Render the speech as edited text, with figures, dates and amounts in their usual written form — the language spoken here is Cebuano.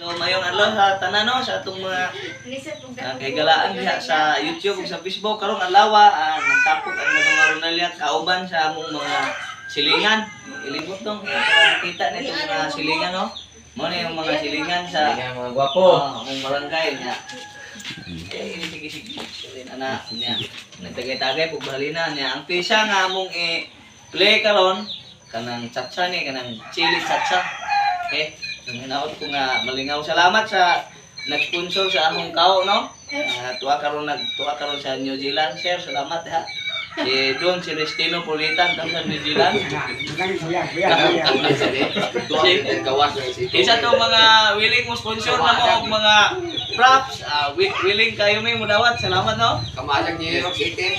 So mayong adlaw sa tanan, no, sa atong mga kahigalaan diha sa YouTube ug sa Facebook karong adlaw, nagtapok ang mga Ronalia kauban sa among mga silingan. Ilibot dong para makita nito mga silingan, no. Mao na yung mga silingan sa Nga mga gwapo. Oh, among barangay niya. Eh, sige sige. Sige ana niya. Nagtagay-tagay pug balina niya. Ang pisa nga among i-play karon kanang tsatsa ni, kanang chili tsatsa. Okay. So hinaot ko nga malingaw. Salamat sa nag-sponsor sa among kao, no. Tuwa karon sa New Zealand, sir. Salamat ha. Si Don Celestino Pulitan sa New Zealand. Isa to mga willing mo sponsor na mo og mga props, willing kayo may mudawat. Salamat, no. Kamasag New York City.